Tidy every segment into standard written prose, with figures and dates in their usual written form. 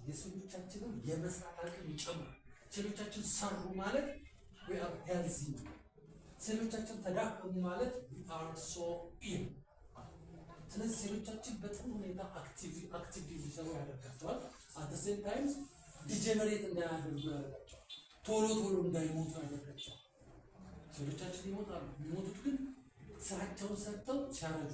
የሴሎቻችንን የመስራት አቅም ይጨምራል። ሴሎቻችን ሰሩ ማለት we are healthy ነው። ሴሎቻችን ተዳከሙ ማለት we are so ill። ስለዚህ ሴሎቻችን በጥሩ ሁኔታ active እንዲሰሩ ያደርጋቸዋል። At same times degenerate እንዳያደርጉ ያደርጋቸዋል። ቶሎ ቶሎ እንዳይሞቱ ያደርጋቸዋል። ሴሎቻችን ይሞታሉ። የሚሞቱት ግን ስራቸውን ሰርተው ሲያረጁ።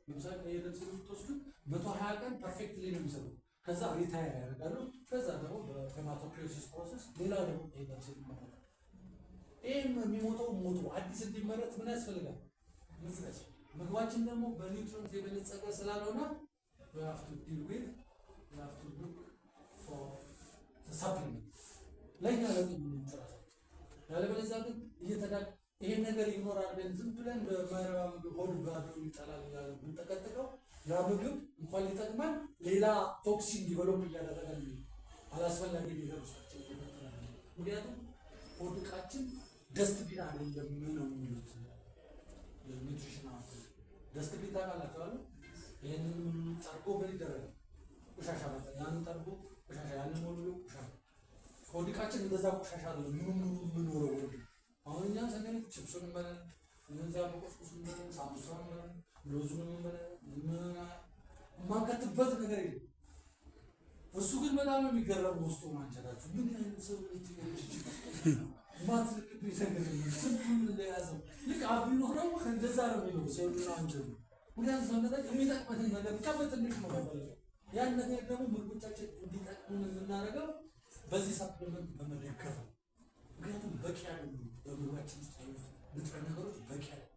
ለምሳሌ የደም ሴሎች ብትወስዱት 120 ቀን perfectly ነው የሚሰሩት። ከዛ retire ያደርጋሉ። ከዛ ደግሞ በ hematopoiesis process ሌላ ደግሞ የደም ሴል ይመረታል። ይህም የሚሞተው ሞቶ አዲስ እንዲመረት ምን ያስፈልጋል? ምግብ ያስፈልጋል። ምግባችን ደግሞ በ nutrient የበለጸገ ስላልሆነ we have to deal with we have to look for the supplement ለእኛ ለጤነኞቹ ራሳቸው። ያለበለዚያ ግን እየተዳ ይሄን ነገር ይኖራል ብለን ዝም ብለን በማይረባ ምግብ ሆድ ባዶ ይጠላል እያለ ብንጠቀጥቀው ያ ምግብ እንኳን ሊጠቅመን ሌላ toxin develop እያደረገ ነው፣ አላስፈላጊ ነገር ውስጣችን እየፈጠረ ነው። ምክንያቱም ሆድ ዕቃችን dustbin አይደለም ነው የሚሉት nutrition። Dustbin ታውቃላችሁ አይደል? ይህንን ጠርጎ ምን ይደረጋል? ቆሻሻ መጣ። ያንን ጠርጎ ቆሻሻ፣ ያንን ሞልሎ ቆሻሻ። ሆድ ዕቃችን እንደዛ ቆሻሻ አይደለም። ምኑ ምኑ የምኖረው ወድ አሁን እኛ ስንሄድ ችፕሱን እንበላለን፣ እነዛ መቆስቁሱን እንበላለን፣ ሳምቡሳውን እንበላለን፣ ሎዙን እንበላለን። የማንከትበት ነገር የለም። እሱ ግን በጣም ነው የሚገረም ውስጡ ማንቸራችሁ ምን አይነት ሰው ማትልቅብኝ ነገር የለም። ስንቱን እንደያዘው ልክ አፍ ቢኖረው እንደዛ ነው የሚለው ሴሉና አንጀቱ። ምክንያቱም ሰውነታችን የሚጠቅመንን ነገር ብቻ በትንሽ ነው የሚፈልገው። ያን ነገር ደግሞ ምግቦቻችን እንዲጠቅሙን የምናደርገው በዚህ supplement በመደገፍ ነው። ምክንያቱም በቂ አይደሉም። በምግባችን ውስጥ ያሉት ንጥረ ነገሮች በቂ አይደሉም።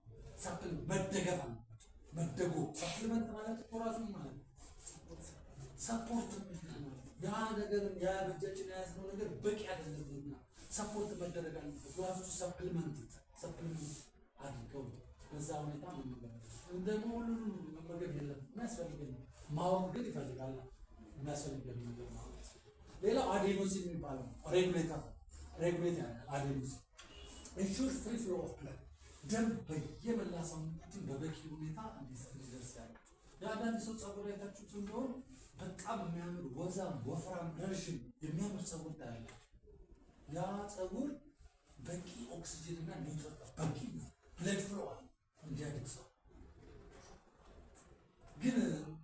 Supplement መደገፍ አለባቸው። መደጎ supplement ማለት እኮ ራሱ ማለት ነው support ማለት ነው። ያ ነገር ያ በእጃችን የያዝነው ነገር በቂ አይደለምና support መደረግ አለበት። You have to supplement አድርገው በዛ ሁኔታ መመገብ አለበት። ደግሞ ሁሉንም መመገብ የለም፣ የሚያስፈልገን ማወቅ ግን ይፈልጋል። የሚያስፈልገን ነገር ማወቅ ያስፈልጋል። ሌላው adenosine የሚባለው regulator regulate ያደርጋል። Adenosine ensure free flow of blood፣ ደም በየመላ ሰውነታችን በበቂ ሁኔታ እንዲደርስ ያደርጋል። የአንዳንድ ሰው ፀጉር አይታችሁት እንደሆን በጣም የሚያምር ወዛም፣ ወፍራም፣ ረዥም የሚያምር ፀጉር ታያላችሁ። ያ ፀጉር በቂ ኦክሲጅን እና nutrient፣ በቂ blood flow አለ እንዲያድግ። ሰው ግን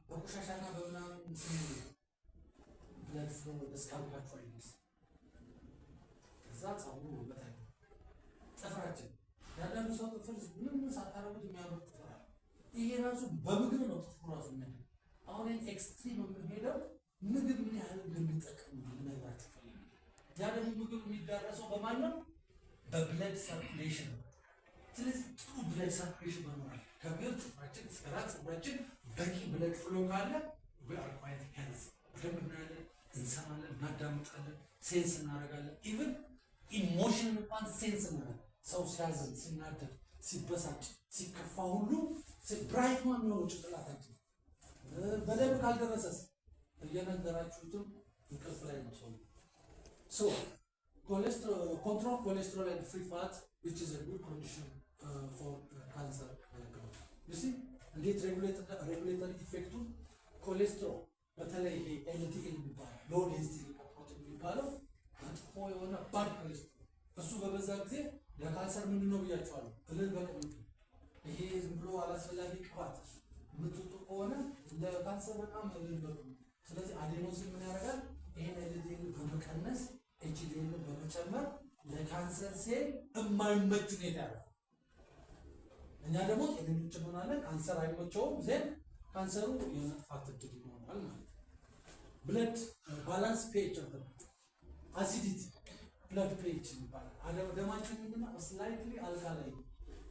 በቆሻሻና በምናምን blood flow ወደ scalp ኣችሁ አይደርስም። ከዛ ፀጉሩ ውበት አይ ጥፍራችን የአንዳንዱ ሰው ጥፍር ምንም ሳታረጉት የሚያምር ጥፍር አለ። ይሄ ራሱ በምግብ ነው ጥፍሩ ራሱ የሚያደርግ። አሁን extreme የምንሄደው ምግብ ምን ያህል እንደሚጠቅም ልነግራችሁ ፈልጌ። ያ ደግሞ ምግብ የሚዳረሰው በማን ነው? በ blood circulation ነው። ስለዚህ ጥሩ blood circulation መኖር አለ። ከእግር ጥፍራችን እስከ ራስ ፀጉራችን በቂ blood flow ካለ we are quite healthy። በደንብ እናያለን፣ እንሰማለን፣ እናዳምጣለን፣ sense እናደርጋለን። Even emotion እንኳን sense እናደርጋለን። ሰው ሲያዝን፣ ሲናደድ፣ ሲበሳጭ፣ ሲከፋ ሁሉ bright ነው የሚሆነው ጭንቅላታችን። በደንብ ካልደረሰስ እየነገራችሁትም እንቅልፍ ላይ ነው ሰው። So control cholesterol and free fat, which is a good condition for cancer growth. You see እንዴት regulatory effect ኡ ኮሌስትሮል በተለይ ይሄ LDL የሚባለው low density lipoprotein የሚባለው መጥፎ የሆነ bad cholesterol እሱ በበዛ ጊዜ ለካንሰር ምንድን ነው ብያቸዋለሁ። እልል በቅምጥ ይሄ ዝም ብሎ አላስፈላጊ ቅባት የምትውጡ ከሆነ ለካንሰር በጣም እልል በቅምጥ። ስለዚህ adenosine ምን ያደርጋል? ይሄን LDL በመቀነስ HDL በመጨመር ለካንሰር ሴል የማይመች ሁኔታ ያደርጋል። እኛ ደግሞ ጤነኞች እንሆናለን፣ ካንሰር አይመቸውም። Then ካንሰሩ የመጥፋት እድል ይኖረዋል ማለት ነው። Blood balance pH of acidity፣ blood pH ይባላል። ደማችን ምንድነው? Slightly alkaline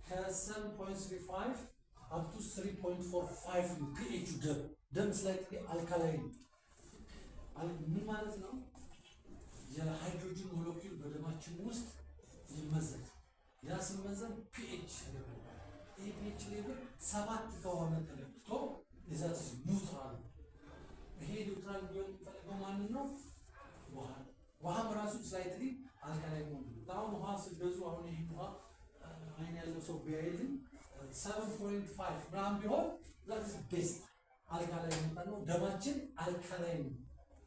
ከ7.35 up to 3.45 ነው pH ኡ። ደም slightly alkaline ምን ማለት ነው? የሃይድሮጅን ሞለኪውል በደማችን ውስጥ ይመዘን። ያ ሲመዘን pH level፣ ይህ pH level 7 ከሆነ ተለክቶ that neutral። ይሄ neutral ቢሆን የሚፈልገው ማንን ነው? ውሃ። ውሃም ራሱ slightly alkaline መሆን። አሁን ውሃ ስትገዙ፣ አሁን ይህ ውሃ አይን ያለው ሰው ቢያይልኝ 7.5 ምናምን ቢሆን that best alkaline ነው። ደማችን alkaline ነው።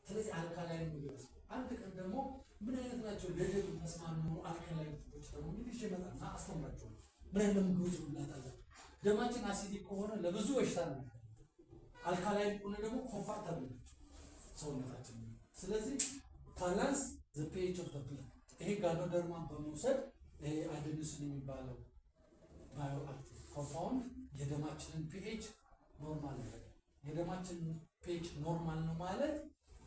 ስለዚህ alkaline ምግብ ያስፈልጋል። አንድ ቀን ደግሞ ምን አይነት ናቸው ለደም ተስማሚ የሆኑ alkaline ምግቦች ደግሞ እንግዲህ ይዤ እመጣና አስተምራችኋለሁ። ምን አይነት ምግቦች መብላት አለብን? ደማችን acidic ከሆነ ለብዙ በሽታ ነው የሚያጋልጠው። Alkaline ከሆነ ደግሞ comfortable ናቸው ሰውነታችን። ስለዚህ balance the pH of the blood፣ ይሄ Ganoderma ን በመውሰድ ይሄ adenosine የሚባለው bioactive compound የደማችንን pH normal ያደርጋል። የደማችንን pH normal ነው ማለት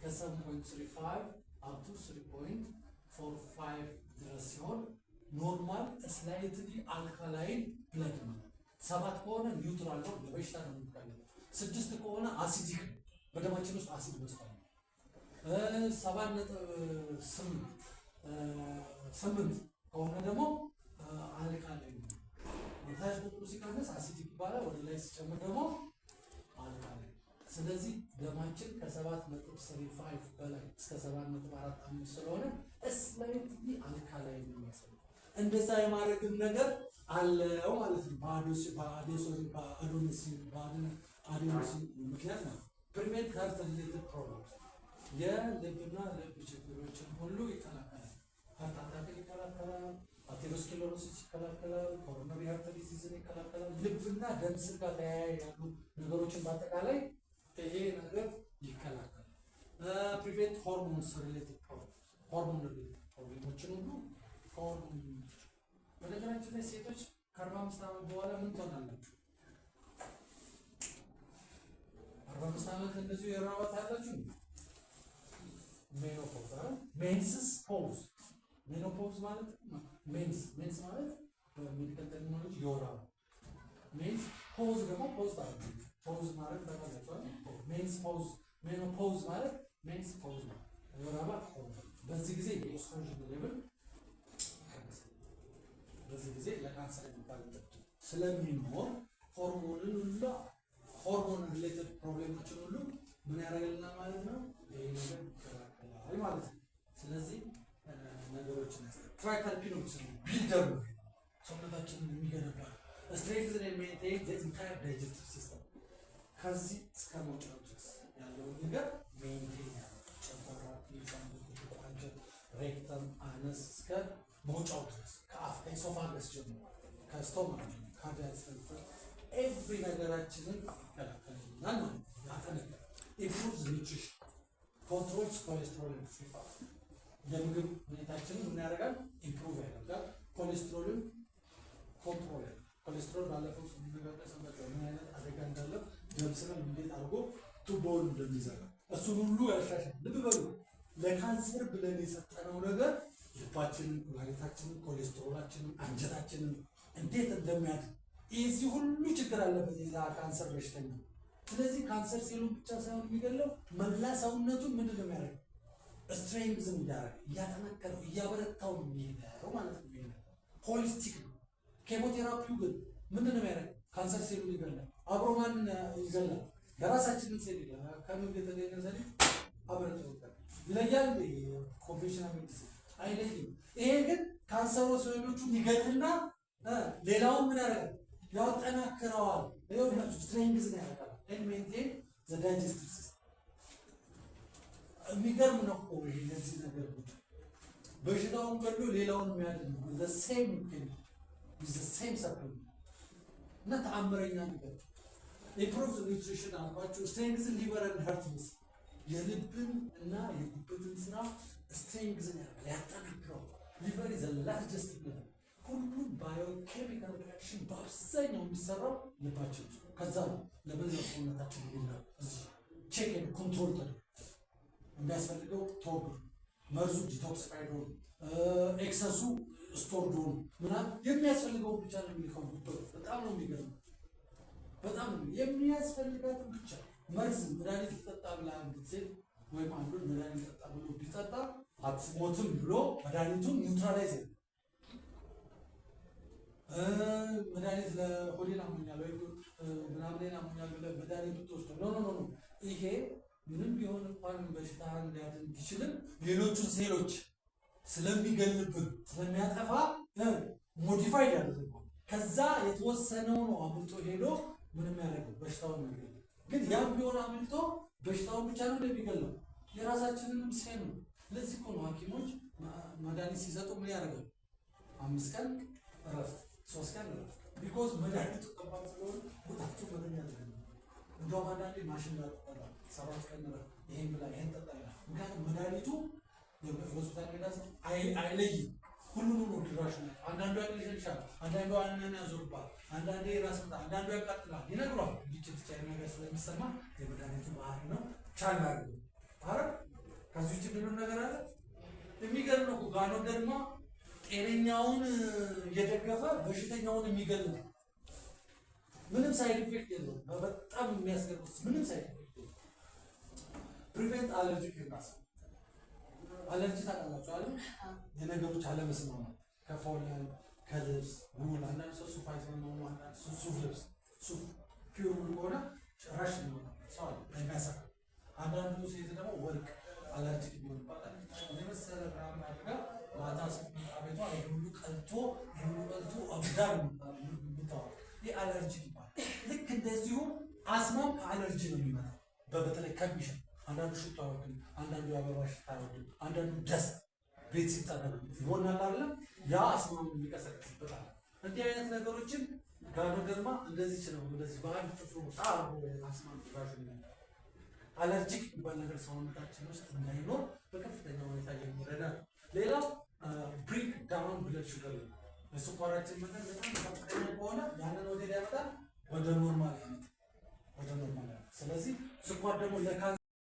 ከ7.35 up to 3.45 ድረስ ሲሆን normal slightly alkaline blood ማለት። 7 ከሆነ neutral ነው፣ ለበሽታ ነው የሚጋለጠው። 6 ከሆነ acidic ነው፣ በደማችን ውስጥ አሲድ በዝቷል። 7.88 ከሆነ ደግሞ alkaline ነው። ወደታች ቁጥሩ ሲቀንስ acidic ይባላል፣ ወደ ላይ ሲጨምር ደግሞ alkaline። ስለዚህ ደማችን ከ7.35 በላይ እስከ 7.45 ስለሆነ slightly alkaline ነው የሚያሳየው። እንደዛ የማድረግም ነገር አለው ማለት ነው። በ adenosine ምክንያት ነው። Prevent heart related problems፣ የልብና ልብ ችግሮችን ሁሉ ይከላከላል። Heart attack ን ይከላከላል። Atherosclerosis ይከላከላል። Coronary heart disease ን ይከላከላል። ልብና ደም ስር ጋር ተያያዥ ያሉ ነገሮችን በአጠቃላይ ይሄ ነገር ይከላከላል። Prevent hormones related problems፣ hormone related problem ኦችን ሁሉ ከሆርሞን። በነገራችን ላይ ሴቶች ከ45 ዓመት በኋላ ምን ትሆናላችሁ? 45 ዓመት እንደዚሁ የወር አበባ ታያላችሁ። Menopause አይደል? Menses pause። Menopause ማለት mens፣ mens ማለት በ medical terminology የወር አበባ፣ mens pause ደግሞ pause ታደርጉ፣ pause ማለት ታውቃላችሁ አይደል? Mens pause፣ menopause ማለት mens pause ነው። የወር አበባ pause። በዚህ ጊዜ የ estrogen level ይቀንሳል። በዚህ ጊዜ ለካንሰር የሚጋለጥ ስለሚኖር ሆርሞንን ሁሉ፣ hormone related problem ኦችን ሁሉ ምን ያደርግልናል ማለት ነው? ይሄ ነገር ይከላከላል ማለት ነው። ስለዚህ ነገሮችን triterpenoids builder ነው፣ ሰውነታችንን የሚገነባ፣ strengthen and maintain the entire digestive system። ከዚህ እስከ መውጫው ድረስ ያለውን ነገር maintain ያደርጋል። ጨጓራ፣ ትልቁ አንጀት፣ rectum፣ anus እስከ መውጫው ድረስ፣ ከአፍ፣ ከ esophagus ጀምሮ፣ ከ stomach ጀምሮ፣ cardiac every ነገራችንን ይከላከልልናል ማለት ነው። ያጠነክራል። Improves nutrition፣ controls cholesterol፣ የምግብ ሁኔታችንን ምን ያደርጋል? Improve ያደርጋል። Cholesterol ን control ያደርጋል። ኮሌስትሮል ባለፈው ስንነጋገር ሰምታችኋል፣ ምን አይነት አደጋ እንዳለው፣ ደም ስርን እንዴት አድርጎ ቱቦውን እንደሚዘጋ እሱን ሁሉ ያሻሻል። ልብ በሉ፣ ለካንሰር ብለን የሰጠነው ነገር ልባችንን፣ ኩላሊታችንን፣ ኮሌስትሮላችንን፣ አንጀታችንን እንዴት እንደሚያድግ። የዚህ ሁሉ ችግር አለበት የዛ ካንሰር በሽተኛ። ስለዚህ ካንሰር ሴሉን ብቻ ሳይሆን የሚገለው መላ ሰውነቱን ምንድን ነው የሚያደርገው? Strengthen እያደረገ፣ እያጠነከረው፣ እያበረታው ነው የሚሄደው ማለት ነው። ይሄ holistic ነው። ኬሞቴራፒው ግን ምንድን ነው የሚያደርገው? ካንሰር ሴሉን ይገላል። አብሮ ማንን ይገላል? የራሳችንን ሴል ይገላል። ከምግብ የተገኘ ሴል አብረን ይወጣል። ይለያል። Conventional medicine አይለይም። ይሄ ግን ካንሰሩ ሴሎቹን ይገድልና ሌላውን ምን ያደርጋል? ያጠናክረዋል። ይኸውላችሁ strengthen ያደርጋል። And maintain the digestive system። የሚገርም ነው እኮ ይሄ። ለዚህ ነገር ጉድ በሽታውን ገድሎ ሌላውን የሚያድን ነው። The same the same supplement እና ተአምረኛ ነገር። Improve nutrition አልኳችሁ። Strengthen liver and heart muscle፣ የልብን እና የጉበትን ስራ strengthen ያደርጋል፣ ያጠናክረዋል። Liver is largest ነገር፣ ሁሉም biochemical reaction በአብዛኛው የሚሰራው ልባችን ውስጥ ነው። ከዛ ነው ለመላው ሰውነታችን የሚላው። እዚህ check and control ተደርጎ የሚያስፈልገው ተወግዶ፣ መርዙ detoxified ሆኖ፣ excess ኡ stored ሆኖ ምናምን የሚያስፈልገውን ብቻ ነው የሚልከው ጉበት። በጣም ነው የሚገርመው። በጣም ነው የሚያስፈልጋትን ብቻ። መርዝ መድኃኒት ልጠጣ ብላ አንዲት ሴት ወይም አንዱን መድኃኒት ጠጣ ብሎ ቢጠጣ አትሞትም ብሎ መድኃኒቱን neutralize፣ መድኃኒት ለሆዴን አሞኛል ወይ ምናምኔን አሞኛል ብለህ መድኃኒት ብትወስድ፣ no, no, no፣ ይሄ ምንም ቢሆን እንኳን በሽታህን ሊያድን ቢችልም ሌሎቹን ሴሎች ስለሚገልብን፣ ስለሚያጠፋ modify ያደርገዋል። ከዛ የተወሰነው ነው አምልጦ ሄዶ ምንም ያደርገው በሽታውን የሚገለው። ግን ያም ቢሆን አምልጦ በሽታውን ብቻ ነው የሚገለው፣ የራሳችንንም same ነው። ለዚህ እኮ ነው ሐኪሞች መድኃኒት ሲሰጡ ምን ያደርጋሉ? 5 ቀን እረፍት፣ 3 ቀን እረፍት። Because መድኃኒቱ ከባድ ስለሆነ ቦታችሁ መተኛት ነው። እንደውም አንዳንዴ ማሽን ጠጣ፣ 7 ቀን እረፍት፣ ይሄን ብላ፣ ይሄን ጠጣ ይላል። ምክንያቱም መድኃኒቱ የሆስፒታል ሜዳ አይለይም። ሁሉንም ነው ድራሽ ነው። አንዳንዱ ያቅለሸልሻል፣ አንዳንዱ አይንን ያዞርባል፣ አንዳንዴ ራስ ምታት፣ አንዳንዱ ያቃጥላል። ይነግሯል። ብቻ ብቻ ነገር ስለሚሰማ የመድኃኒቱ ባህሪ ነው። ቻል አድርጉ። አረ ከዚህ ውጭ ምንም ነገር አለ? የሚገርም ነው። Ganoderma ጤነኛውን እየደገፈ በሽተኛውን የሚገል ነው። ምንም side effect የለውም። በጣም የሚያስገርም ምንም side effect የለውም። Prevent allergic illness። አለርጂ ታውቃላችሁ አይደል? የነገሮች አለመስማማት ከ pollen፣ ከልብስ wool። አንዳንድ ሰው ሱፍ አይስማማውም። አንዳንድ ሰው ሱፍ ልብስ ሱፍ pure wool ከሆነ ጭራሽ የሚሆንበት ሰው አለ የሚያሰራ። አንዳንዱ ሴት ደግሞ ወርቅ allergic የሚሆንባት አለች። የመሰለ ምናምን አድርጋ ማታ ስትመጣ ቤቷ ይሄ ሁሉ ቀልቶ፣ ይሄ ሁሉ ቀልቶ አብዳ ነው የምታወራው። ይህ allergic ይባላል። ልክ እንደዚሁ አስማም ከአለርጂ ነው የሚመጣው። በተለይ ከሚሸት አንዳንዱ ሽቶ አይወድም፣ አንዳንዱ የአበባ ሽታ አይወድም፣ አንዳንዱ dust ቤት ሲጠረግ ይሆናል አይደለም? ያ አስማም የሚቀሰቅስበት አለ። እንዲህ አይነት ነገሮችን Ganoderma እንደዚህ ነው፣ እንደዚህ በአንድ ጥፍሩ ጣ አስማም ድራሹ የሚያመጣው allergic የሚባል ነገር ሰውነታችን ውስጥ እንዳይኖር በከፍተኛ ሁኔታ የሚረዳ ነው። ሌላው bring down blood sugar ነው። የስኳራችን መጠን በጣም ከፍተኛ ከሆነ ያንን ወደ ያመጣል፣ ወደ normal ያመጣል፣ ወደ normal ያመጣል። ስለዚህ ስኳር ደግሞ ለካንሰር